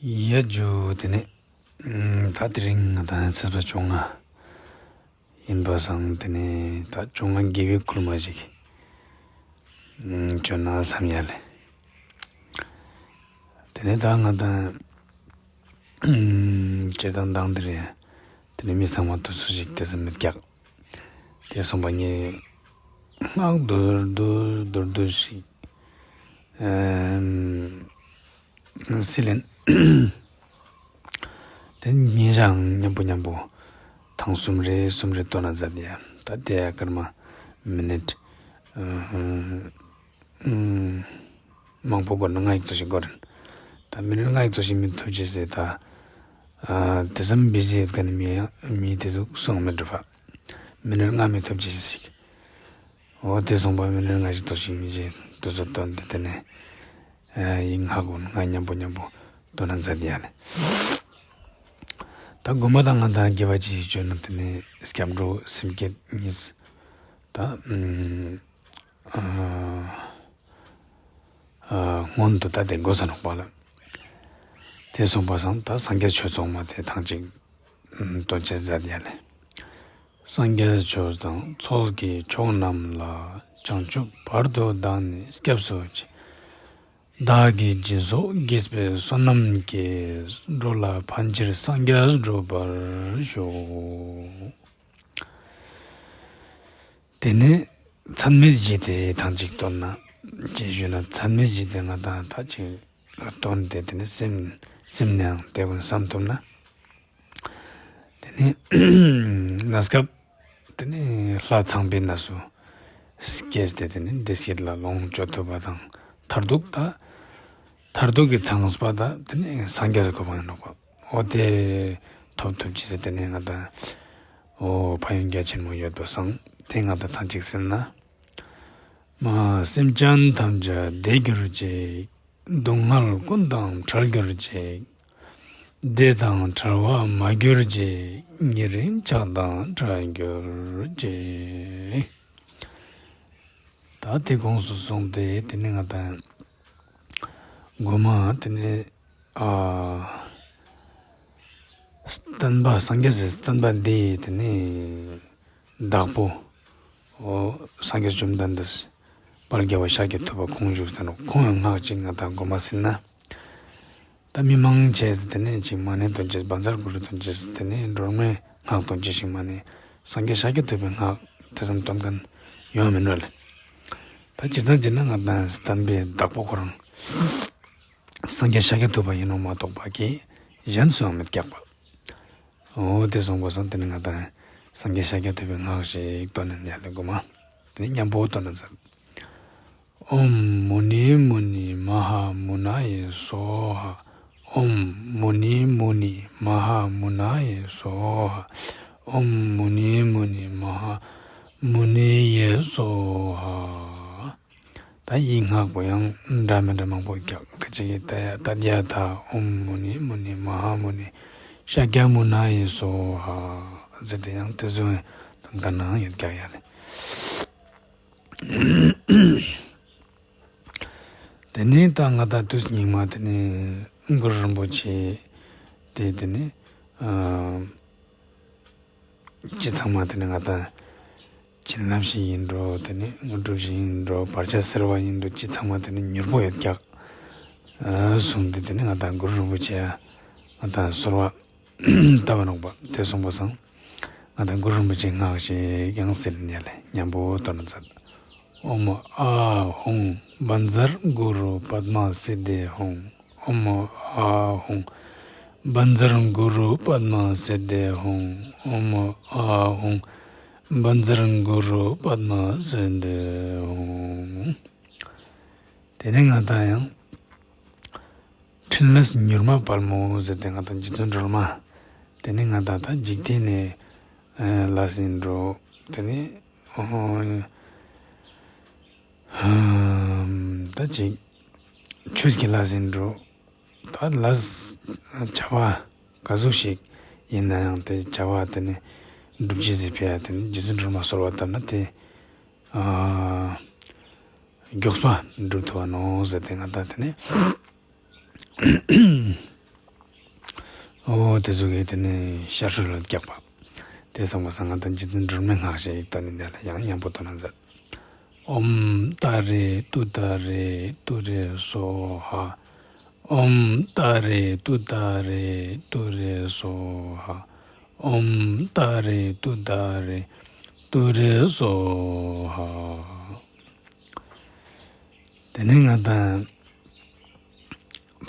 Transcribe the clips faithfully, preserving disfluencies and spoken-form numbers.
ཡ་ཇུ། དེ་ནས་ད་དེ་རིང་ང་དང་ཚེས་པ་བཅོ་ལྔ་ཡིན་པ་སང་། དེ་ནས་ད་བཅོ་ལྔ་དགེ་བའི་ཁུར་མ་ཞིག་བཅོ་ན་བསམ་ཡ་ལེ། དེ་ནས་ད་ང་དང་སྤྱིར་བཏང་དང་དེ་རེད། དེ་ནས་མི་ཚང་མ་དུས་ཚོད་ཞིག་དེ་ཙམ་མི་རྒྱག་དེ་སོང་པ་ངས་སྔགས་མདོར་བསྡུས་མདོར་བསྡུས་ཤིག་སི་ལེན། དེ་ཉིན་ཞག་མཉམ་པོ་མཉམ་པོ་ཐེངས་གསུམ་རེ་གསུམ་རེ་འདོན་ན་མཛད་དེ། ད་དེ་སྐར་མ་མི་ནིཊ་མང་པོ་འགོར་ན། ལྔ་ཡི་ཙམ་ཞིག་འགོར་རན། ད་མི་ནིཊ་ལྔ་ཡི་ཙམ་ཞིག་མི་ཐུབ་ཅེས་ཟེར། ད་དེ་ཙམ་བི་ཟི་ཡོད་མཁན་མི་མི་དེ་ཚོ་གསུང་མི་འགྲུབ་པ། མི་ནིཊ་ལྔ་མི་ཐུབ་ཅེས་ཞིག་འོ་དེ་སོང་པ་མི་ནིཊ་ལྔ་ཞིག་ཐུབ་ཞིག་མི་ཞིག་དུས་ཚོད་བཏོན་ཏེ། དེ་ནས་ཡིག་སྔགས་ཀུན་ལྔ་མཉམ་པོ་མཉམ་པོ་འདོན་ན་མཛད་དེ་ཡ་ལེ། ད་དགོན་པ་དང་ང་དང་དགེ་བ་ཅི་ཞིག་བཅོས་ན། དེ་ནས་སྐྱབས་འགྲོ་སེམས་བསྐྱེད་གཉིས། ད་སྔོན་དུ་ད་དེ་དགོས་ས་ནོག་པ་ལ། དེ་སོང་པ་སང་ད་སངས་རྒྱས་ཆོས་ཚོགས་མ་དེ་ཐེངས་གཅིག་འདོན་ཅེས་མཛད་དེ་ཡ་ལེ། སངས་རྒྱས་ཆོས་དང་ཚོགས་ཀྱི་མཆོག་རྣམས་ལ། བྱང་ཆུབ་བར་དུ་བདག་ནི་སྐྱབས་སུ་མཆི། བདག་གིས་སྦྱིན་སོགས་བགྱིས་པའི་བསོད་ནམས་ཀྱིས། འགྲོ་ལ་ཕན་ཕྱིར་སངས་རྒྱས་འགྲུབ་པར་ཤོག་དེ་ནས་ཚད་མེད་བཞི་དེ་ཐེངས་གཅིག་བཏོན་ན། ཅེས་ཞུས་ན། ཚད་མེད་བཞི་དེ་ང་དང་ད་ཅིག་བཏོན་ཏེ། དེ་ནས་སེམས་སེམས་ནས་ཡང་དེ་ཀུན་བསམ་ཐུབ་ན། དེ་ནས་གནས་སྐབས་དེ་ནས་ལྷ་ཚངས་པའི་གནས་སུ་སྐྱེས་ཏེ། དེ་ནས་བདེ་སྐྱིད་ལ་ལོངས་སྤྱོད་ཐུབ་པ་དང་། མཐར་ཐུག་ད་མཐར་ཐུག་གི་ཚངས་པ་ད་དེ་ནས་སངས་རྒྱས་སུ་གོ་འཕང་ཡིན་ནོག་པ། འོ་དེ་ཐོབ་ཐུབ་ཅེས་ཟེར། དེ་ནས་ང་དང་འོ་ཕན་ཡོན་རྒྱ་ཆེན་མོ་ཡོད་པ་སང་། དེ་ང་དང་ཐེངས་གཅིག་སེམས་ན། མ་སེམས་ཅན་ཐམས་ཅད་བདེ་གྱུར་ཅིག་སྡུག་བསྔལ་ཀུན་དང་བྲལ་གྱུར་ཅིག་བདེ་དང་བྲལ་བ་མ་གྱུར་ཅིག་ཉེ་རིང་ཆགས་སྡང་བྲལ་གྱུར་ཅིག་ད་དེ་གོང་སུ་སོང་སྟེ། དེ་ནས་ང་དང་མགོ་མ་དེ་ནས་ཨ་བསྟན་པ་སངས་རྒྱས་སི་བསྟན་པ་འདི་དེ་ནས་བདག་པོ། འོ་སངས་རྒྱས་བཅོམ་ལྡན་འདས་དཔལ་རྒྱལ་བ་ཤཱཀྱ་ཐུབ་པ་ཁོང་བཞུགས་ས་ནོག་ཁོང་ཡང་སྔགས་ཅིག་ང་དང་མགོ་མ་ཟིན་ན། ད་མི་མང་ཆེ་ཟིག་དེ་ནས་ཅིག་མ་ཎི་འདོན་ཅེས། བཛྲ་གུ་རུ་འདོན་ཅེས། དེ་ནས་སྒྲོལ་མའི་སྔགས་འདོན་ཅེས་ཤིག་མ་ནི་སངས་རྒྱས་ཤཱཀྱ་ཐུབ་པའི་སྔགས་དེ་ཙམ་འདོན་མཁན་ཡོང་མི་ནོར་ལེ། ད་སྤྱིར་བཏང་བྱས་ན་ང་དང་བསྟན་པའི་བདག་པོ་ཁོ་རང་སངས་རྒྱས་ཤཱཀྱ་ཐུབ་པ་ཡིན་ནོ་མ་གཏོགས་པ་གི་གཞན་སུའང་མི་རྒྱག་པ། འོ་དེ་སོང་པ་སང་དེ་ནས་ང་དང་སངས་རྒྱས་ཤཱཀྱ་ཐུབ་པའི་སྔགས་ཤིག་འདོན་ནས་ཉལ་ལེ་མགོ་མ། དེ་ནས་མཉམ་པོ་འདོན་ན་མཛད། ཨོཾ་མུ་ནི་མུ་ནི་མ་ཧཱ་མུ་ན་ཡེ་སྭཱ་ཧཱ། ཨོཾ་མུ་ནི་མུ་ནི་མ་ཧཱ་མུ་ན་ཡེ་སྭཱ་ཧཱ། ཨོཾ་མུ་ནི་མུ་ནི་མ་ཧཱ་མུ་ནི་ཡེ་སྭཱ་ཧཱ། ད་ཡིག་སྔགས་པོ་ཡང་འདྲ་མི་འདྲ་མང་པོ་རྒྱག་ཁ་ཅིག་གིས་ད་ཡ་ཏདྱ་ཐཱ། ཨོཾ་མུ་ནི་མུ་ནི་མ་ཧཱ་མུ་ནི་ཤཱཀྱ་མུ་ན་ཡེ་སྭཱ་ཧཱ་ཟེར་ཏེ་ཡང་དེ་ཚོ་དོན་དག་ནང་ཡོད་རྒྱག་ཡ་ལེ། དེ་ནས་ད་ང་དང་དུས་སྙིགས་མ་དེ་ནས་གུ་རུ་རིན་པོ་ཆེ་དེ་དེ་ནས་ཨ་ཅི་ཚང་མ་དེ་ནས་ང་དང་བྱིན་རླབས་ཤིག་ཡིན་འགྲོ། དེ་ནས་དངོས་གྲུབ་ཤིག་ཡིན་འགྲོ། བར་ཆད་སེལ་བ་ཡིན་འགྲོ། ཅི་ཚང་མ་དེ་ནས་མྱུར་པོ་ཡོད་རྒྱག་ཨ་གསུངས་ཏེ། དེ་ནས་ང་དང་གུ་རུ་རིན་པོ་ཆེ་ང་དང་གསོལ་བ་བཏབ་པ་ནོག་པ། དེ་སོང་པ་སང་ང་དང་གུ་རུ་རིན་པོ་ཆེའི་སྔགས་ཤིག་ཡང་ཟེར་ནས་ལེ་མཉམ་པོ་འདོན་ན་མཛད། ཨོཾ་ཨཱཿཧཱུྃ་བཛྲ་གུ་རུ་པདྨ་སིདྡྷི་ཧཱུྃ། ཨོཾ་ཨཱཿཧཱུྃ་བཛྲ་གུ་རུ་པདྨ་སིདྡྷི་ཧཱུྃ། ཨོཾ་ཨཱཿཧཱུྃ་བཛྲ་གུ་རུ་པདྨ་སིདྡྷི་ཧཱུྃ། དེ་ནས་ང་དང་ཡང་ཕྲིན་ལས་མྱུར་མ་དཔའ་མོ་ཟེར་ཏེ་ང་དང་རྗེ་བཙུན་སྒྲོལ་མ། དེ་ནས་ང་དང་ད་འཇིག་རྟེན་ནས་ལས་ཡིན་འགྲོ། དེ་ནས་ད་ཅིག་ཆོས་ཀྱི་ལས་ཡིན་འགྲོ། ད་ལས་བྱ་བ་ག་ཟུག་ཞིག་ཡིན་ན་ཡང་དེ་བྱ་བ་དེ་ནས་སྒྲུབ་བྱེད་ཟེར་ཕེ་ཡ། དེ་ནས་རྗེ་བཙུན་སྒྲོལ་མ་གསོལ་བ་བཏབ་ན་དེ་མགྱོགས་པ་འགྲུབ་ཐུབ་བ་ནོ་ཟེར་ཏེ་ང་དང་དེ་ནས་ ཨོ་དེ་ཚོ་གིས་དེ་ནས་ཤ་ཧྲུལ་ལ་རྒྱག་པ། དེ་སོང་པ་སང་ང་དང་རྗེ་བཙུན་སྒྲོལ་མའི་སྔགས་ཤིག་བཏོན་ནས་འདི་ལ་ཡང་མཉམ་པོ་བཏོན་ན་མཛད། ཨོཾ་ཏཱ་རེ་ཏུཏྟཱ་རེ་ཏུ་རེ་སྭཱ་ཧཱ། ཨོཾ་ཏཱ་རེ་ཏུཏྟཱ་རེ་ཏུ་རེ་སྭཱ་ཧཱ། ཨོཾ་ཏཱ་རེ་ཏུཏྟཱ་རེ་ཏུ་རེ་སྭཱ་ཧཱ། དེ་ནས་ང་དང་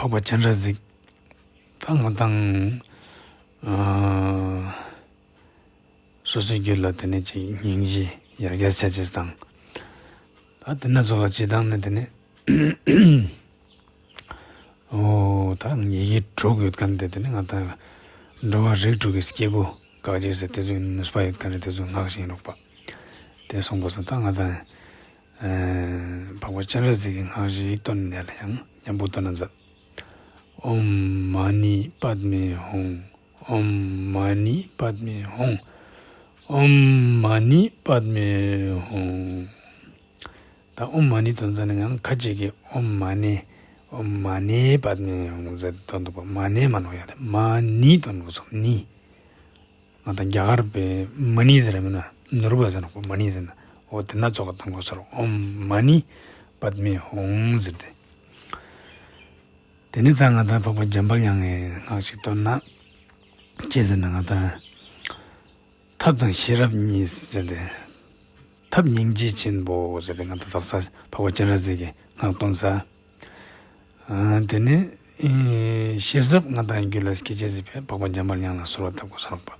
འཕགས་པ་སྤྱན་རས་གཟིགས། ད་ང་དང་ཨ་སོ་སོའི་རྒྱུད་ལ་དེ་ནས་ཅིག་སྙིང་རྗེ་ཡར་རྒྱས་བྱ་ཅེས་དང་། ད་དེ་ན་ཚོ་ལ་ཅི་དང་ནས་དེ་ནས་ཨོ་ད་ཡི་གེ་དྲུག་ཡོད་མཁན་དེ་དེ་ནས་ང་དང་འགྲོ་བ་རིགས་དྲུག་གི་སྐྱེ་དགུ་བཀག་ཅེས་ཟེར་དེ་ཚོའི་ནུས་པ་ཡོད་མཁན་རེད། དེ་ཚོའི་སྔགས་ཤིག་ཡིན་རོགས་པ། དེ་སོང་པ་སང་ད་ང་དང་ཨ་འཕགས་པ་སྤྱན་རས་གཟིགས་ཀྱི་སྔགས་ཤིག་བཏོན་ནས་ལ་ཡང་མཉམ་པོ་བཏོན་ན་མཛད། ཨོཾ་མ་ཎི་པདྨེ་ཧཱུྃ། ཨོཾ་མ་ཎི་པདྨེ་ཧཱུྃ། ཨོཾ་མ་ཎི་པདྨེ་ཧཱུྃ། ད་ཨོཾ་མ་ཎི་བཏོན་ཙ་ན་ཡང་ཁ་ཅིག་གིས་ཨོཾ་མ་ཎི། ཨོཾ་མ་ཎི་པདྨེ་ཧཱུྃ་ཟེར་བཏོན་འདུག་པ། མ་ཎི་མ་ནོག་ཡ་རེད། མ་ཎི་བཏོན་དགོས་སོ། ཎི། ང་དང་རྒྱ་གར་པའི་མ་ཎི་ཟེར་མིན་ན་ནོར་བུ་ཟེར་ནོག་པ། མ་ཎི་ཟེར་ན་ཨོ་དེ་ན་ཚོགས་བཏོན་དགོས་སོ། ཨོཾ་མ་ཎི་པདྨེ་ཧཱུྃ་ཟེར་ཏེ། དེ་ནས་ད་ང་དང་འཕགས་པ་འཇམ་དཔལ་དབྱངས་ཀྱི་སྔགས་ཤིག་བཏོན་ན། ཅི་ཟེར་ན་ང་དང་ཐབས་དང་ཤེས་རབ་གཉིས་ཟེར་ཏེ། ཐབས་སྙིང་རྗེ་ཆེན་པོ་ཟེར་ཏེ་ང་དང་དག་ས་འཕགས་པ་སྤྱན་རས་གཟིགས་ཀྱི་སྔགས་བཏོན་ས། ཨ་དེ་ནས་ཨེ་ཤེས་རབ་ང་དང་རྒྱུད་ལ་སྐྱེ་ཅེས་ཟེར་བས་འཕགས་པ་འཇམ་དཔལ་དབྱངས་ལ་གསོལ་བ་བཏབ་དགོས་སོ་རོགས་པ།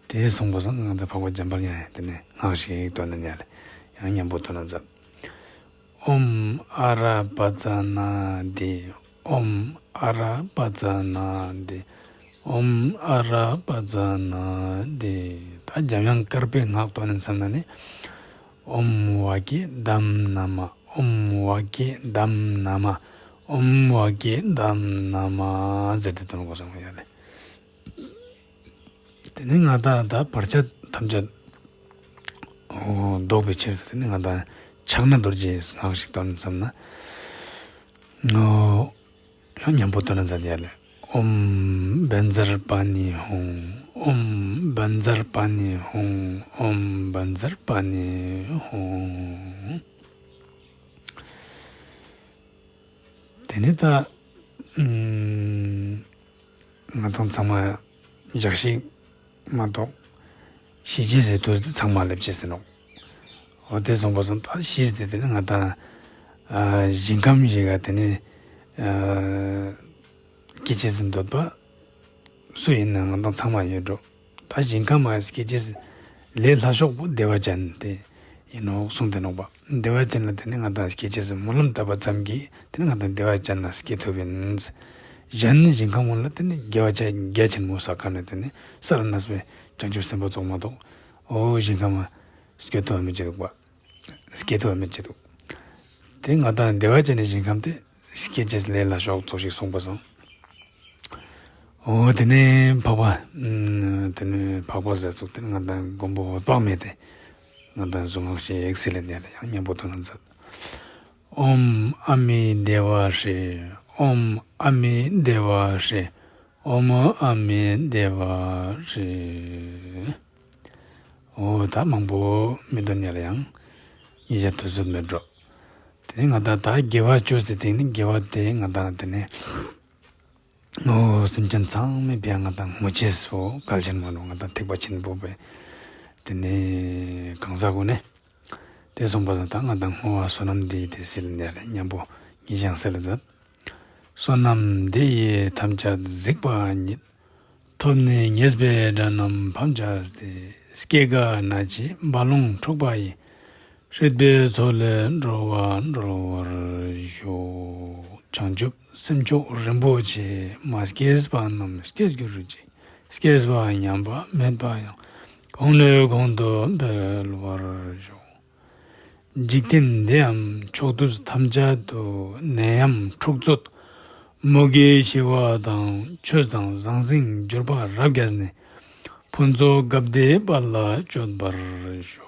དེ་སོང་པ་སང་ང་དང་འཕགས་པ་འཇམ་དཔལ་དབྱངས་དེ་ནས་སྔགས་ཤིག་བཏོན་ནས་ཡང་མཉམ་པོ་བཏོན་ན་མཛད། ཨོཾ་ཨ་ར་པ་ཙ་ན་དྷཱིཿ། ཨོཾ་ཨ་ར་པ་ཙ་ན་དྷཱིཿ། ཨོཾ་ཨ་ར་པ་ཙ་ན་དྷཱིཿ། ད་འཇམ་དབྱངས་དཀར་པོའི་སྔགས་བཏོན་ནས་མཚམས་ན་ནི། ཨོཾ་ཝ་ཀེ་དྷམ་ན་མ། ཨོཾ་ཝ་ཀེ་དྷམ་ན་མ། ཨོཾ་ཝ་ཀེ་དྷམ་ན་མ་ཟེར་ཏེ་བཏོན་དགོས་སོང་ཡ་ལེ། དེ་ནས་ང་དང་ད་བར་ཆད་ཐམས་ཅད་ཨོ་བཟློག་པའི་ཕྱིར་དུ་དེ་ནས་ང་དང་ཕྱག་ན་རྡོ་རྗེའི་སྔགས་ཤིག་བཏོན་མཚམས་ན། ཨོ་ཡང་མཉམ་པོ་བཏོན་ན་མཛད་ཡ་ལེ། ཨོཾ་བཛྲ་པཱ་ཎི་ཧཱུྃ། ཨོཾ་བཛྲ་པཱ་ཎི་ཧཱུྃ། ཨོཾ་བཛྲ་པཱ་ཎི་ཧཱུྃ། དེ་ནས་ད་ཨུམ་ང་དང་ཚང་མ་ཞག་ཞིག་མ་གཏོགས་ཤི་ཅེས་ཟེར་དུས་ཚང་མ་སླེབས་ཅེས་ཟེར་ནོག། འོ་དེ་སོང་པ་སང་ད་ཤི་ཟེར་དེ་ནི་ང་དང་ཨ་ཞིང་ཁམས་ཤིག་ག་དེ་ནི་ཨ་སྐྱེ་ཅེས་ཟེར་འདོད་པ་སུ་ཡིན་ན་ང་དང་ཚང་མ་ཡོད་འགྲོ། ད་ཞིང་ཁམས་མ་སྐྱེ་ཅེས་ལས་སླ་ཤོས་པོ་བདེ་བ་ཅན་དེ་ཡིན་ནོག་གསུངས་ཏེ་ནོག་པ། བདེ་བ་ཅན་ལ་དེ་ནི་ང་དང་སྐྱེ་ཅེས་སྨོན་ལམ་བཏབ་པ་ཙམ་གྱིས་དེ་ནི་ང་དང་བདེ་བ་ཅན་ལ་སྐྱེ་ཐུབ་ཡིན། གཞན་ནི་ཞིང་ཁམས་ཀུན་ལ་དེ་ནི་དགེ་བ་བྱས་རྒྱ་ཆེན་མོ་བསགས་མཁན་ནི་དེ་ནི་ས་ལ་གནས་པའི་བྱང་ཆུབ་སེམས་དཔའ་ཙོགས་མ་གཏོགས་ཨོ་ཞིང་ཁམས་མ་སྐྱེ་ཐུབ་མི་བྱེད་འདུག་པ། སྐྱེ་ཐུབ་མི་བྱེད་འདུག། དེ་ང་དང་བདེ་བ་ཅན་ནི་ཞིང་ཁམས་དེ་སྐྱེ་ཅེས་ལས་སླ་ཤོས་ཙོགས་ཤིག་གསུངས་པ་སང་། འོ་དེ་ནས་འཕགས་པ། ཨུམ་དེ་ནས་འཕགས་པ་ཟེར་ཚུགས་དེ་ནས་ང་དང་མགོན་པོ་འོད་དཔག་མེད་དེ། ང་དང་གཟུངས་སྔགས་ཤིག་ཟེར་ལེ་ནས་ཡང་མཉམ་པོ་བཏོན་ན་མཛད། ཨོཾ་ཨ་མི་དྷེ་ཝ་ཧྲཱིཿ། ཨོཾ་ཨ་མི་དྷེ་ཝ་ཧྲཱིཿ། ཨོཾ་ཨ་མི་དྷེ་ཝ་ཧྲཱིཿ། འོ་ད་མང་པོ་མི་འདོན་ཡ་ལ་ཡང་ཉིས་བརྒྱ་དུས་ཚོད་མེད་འགྲོ། དེ་ནས་ང་དང་ད་དགེ་བ་བཅུ་ཟེར་དེ་ནི་དགེ་བ་དེ་ང་དང་དེ་ནི། ཨོ་སེམས་ཅན་ཚང་མའི་ཕན་ང་དང་བསྔོ་ཅེས་སོ་གལ་ཆེན་མོ་ནོ། ང་དང་ཐེག་པ་ཆེན་པོ་པའི་དེ་ནས་གང་ཟག་གུན་ནི་དེ་སོང་པ་སང་ད་ང་དང་བསྔོ་བ་བསོད་ནམས་འདི་དེ་ཟེར་ནས་ལ་མཉམ་པོ་ཉིན་ཞག་ཟེར་ལ་མཛད། བསོད་ནམས་འདི་ཡིས་ཐམས་ཅད་གཟིགས་པ་ཉིད། ཐོབ་ནས་ཉེས་པའི་དགྲ་རྣམས་ཕམ་བྱས་ཏེ། སྐྱེ་རྒ་ན་འཆིའི་རྦ་ཀློང་འཁྲུགས་པ་ཡི། སྲིད་པའི་མཚོ་ལས་འགྲོ་བ་སྒྲོལ་བར་ཤོག། བྱང་ཆུབ་སེམས་མཆོག་རིན་པོ་ཆེ། མ་སྐྱེས་པ་རྣམས་སྐྱེ་གྱུར་ཅིག། སྐྱེས་པ་ཉམས་པ་མེད་པ་ཡང་། གོང་ནས་གོང་དུ་འཕེལ་བར་ཤོག། འཇིག་རྟེན་འདིའམ་ཕྱོགས་དུས་ཐམས་ཅད་དུ། ནད་ཡམས་འཁྲུག་རྩོད་མུ་གེའི་ཞི་བ་དང་། ཆོས་དང་ཟང་ཟིང་འབྱོར་པ་རབ་རྒྱས་ནས། ཕུན་ཚོགས་དགའ་བདེའི་དཔལ་ལ་སྤྱོད་པར་ཤོག།